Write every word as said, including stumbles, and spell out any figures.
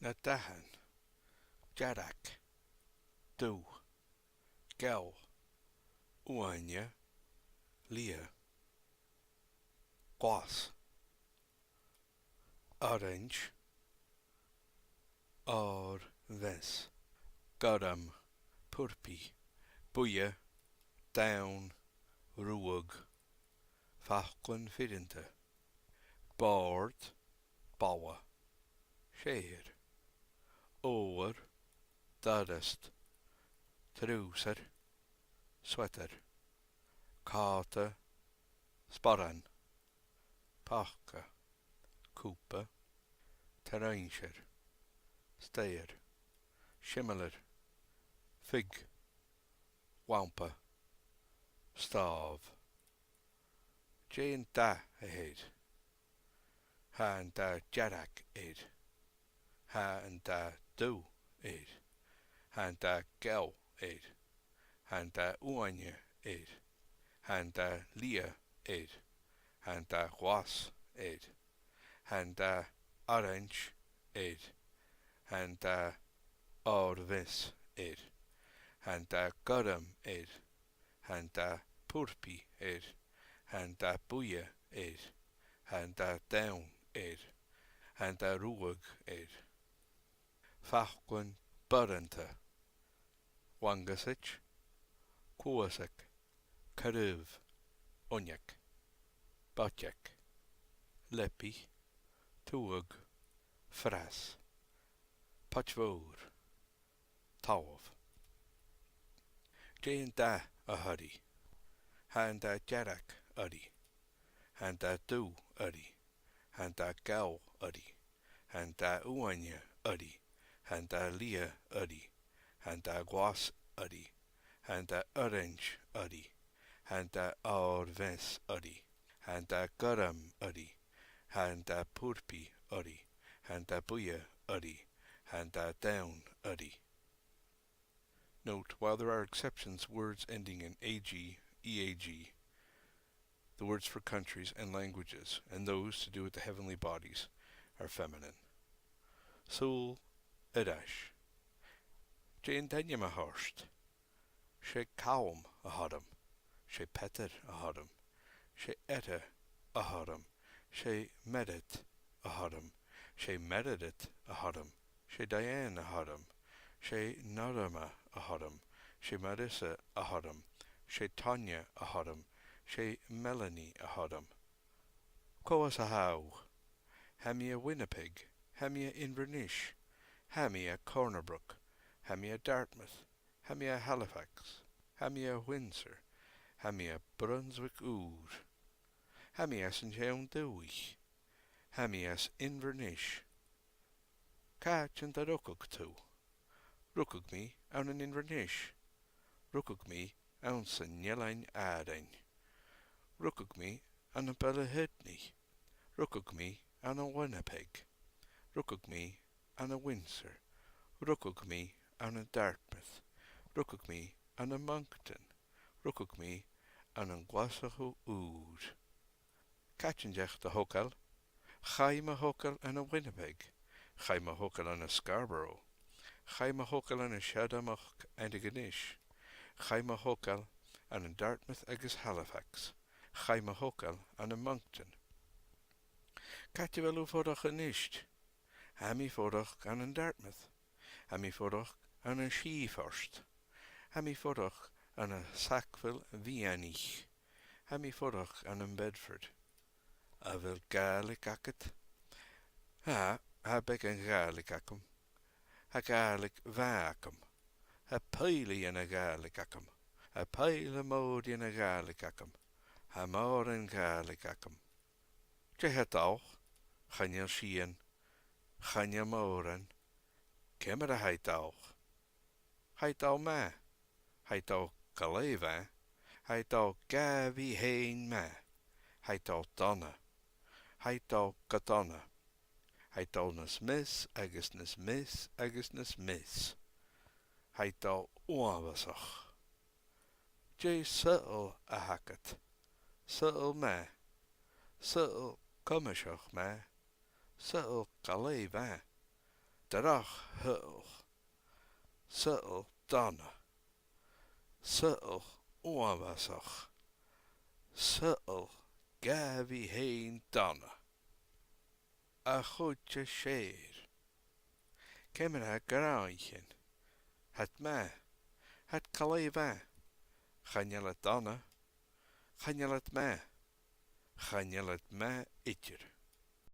Na dathan: dearg, dubh, geal, uaine, liath, glas, orains, òr-mheas, gorm, purpaidh, buidhe, donn, ruadh, faclan fireanta, bòrd, balla, sèithear, fhoghair, doras, triubhsair, suatar, còta, sporan, paca, cupa, tarraingear, staidhre, similear, fig, lampa, stòbh. Dè an dath a th' air? Tha an dath dearg air. Tha an dath dubh air. Tha an dath geal air. Tha an dath uaine air. Tha an dath liath air. Tha an dath glas air. Tha an dath orains air. Tha an dath òr-mheas air. Tha an dath gorm air. Tha an dath purpaidh air. Tha an dath buidhe air. Tha an dath donn air. Tha an dath ruadh air. Faclan boireanta: lanngusaid, cluasag, craobh, uinneag, boiteag, leabaidh, tuagh, fras, poit mhòr, talamh. Dè an dath a th' oirre? Tha an dath dearg oirre. Tha an dath dubh oirre. Tha an dath geal oirre. Tha an dath uaine oirre. Tha an dath liath oirre. Tha an dath glas oirre. Tha an dath orains oirre. Tha an dath òr-mheas oirre. Tha an dath gorm oirre. Tha an dath purpaidh oirre. Tha an dath buidhe oirre. Tha an dath donn oirre. Note: while there are exceptions, words ending in A G, E A G, the words for countries and languages, and those to do with the heavenly bodies, are feminine. Sùil air ais. Dè an t-ainm a th' ort? 'S e Calum a th' orm. 'S e Peter a th' orm. 'S e Etta a th' orm. 'S e Merit a th' orm. 'S e Meredith a th' orm. 'S e Diane a th' orm. 'S e Norma a th' orm. 'S e Marissa a th' orm. 'S e Tanya a th' orm. 'S e Melanie a th' orm. Cò às a tha thu? Tha mi à Winnipeg. Tha mi à Inbhir Nis. Tha mi à Corner Brook. Tha mi à Dartmouth. Tha mi à Halifax. Tha mi à Windsor. Tha mi à Brunswick Ùr. Tha mi às an t-seann dùthaich. Tha mi às Inbhir Nis. Càit an do rugadh tu? Rugadh mi ann an Inbhir Nis. Rugadh mi anns an Eilean Àrainn. Rugadh mi ann am Baile Shidni. Rugadh mi ann an Winnipeg. Rugadh mi ann an Windsor. Rugadh mi ann an Dartmouth. Rugadh mi ann am Moncton. Rugadh mi ann an Glaschu Ùr. Càit an deach do thogail? Chaidh mo thogail ann an Winnipeg. Chaidh mo thogail ann an Scarborough. Chaidh mo thogail ann an Siorramachd Antigonish. Chaidh mo thogail ann an Dartmouth agus Halifax. Chaidh mo thogail ann an Moncton. Càit a bheil thu a' fuireach a-nis? Tha mi a' fuireach ann an Dartmouth. Tha mi a' fuireach ann an Seaforth. Tha mi a' fuireach ann an Sackville Mheadhanach. Tha mi a' fuireach ann am Bedford. A bheil Gàidhlig agad? Tha, tha beagan Gàidhlig agam. Tha Gàidhlig mhath agam. Tha poill dhen a' Ghàidhlig agam. Tha poill mhòr dhen a' Ghàidhlig agam. Tha mòran Gàidhlig agam. Dè tha dol? Chan eil sìon. Chan eil mòran. Ciamar a tha i dol? Tha i dol math. Tha i dol glè mhath. Tha i dol gu bhith fhèin math. Tha i dol dona. Tha i dol gu dona. Tha i dol nas miosa agus nas miosa agus nas miosa. Tha i dol uabhasach. Dè an saoghal a th' agad? Saoghal math. Saoghal cuimseach math. Saoghal glè mhath. droch shaoghal, saoghal dona, saoghal uabhasach, saoghal gabhaidh fhèin dona. A' chuid as fheàrr. Ciamar a tha an gràin sin? Tha iad math. Tha iad còmhla math. Chan eil iad dona. Chan eil iad math. Chan eil iad math idir.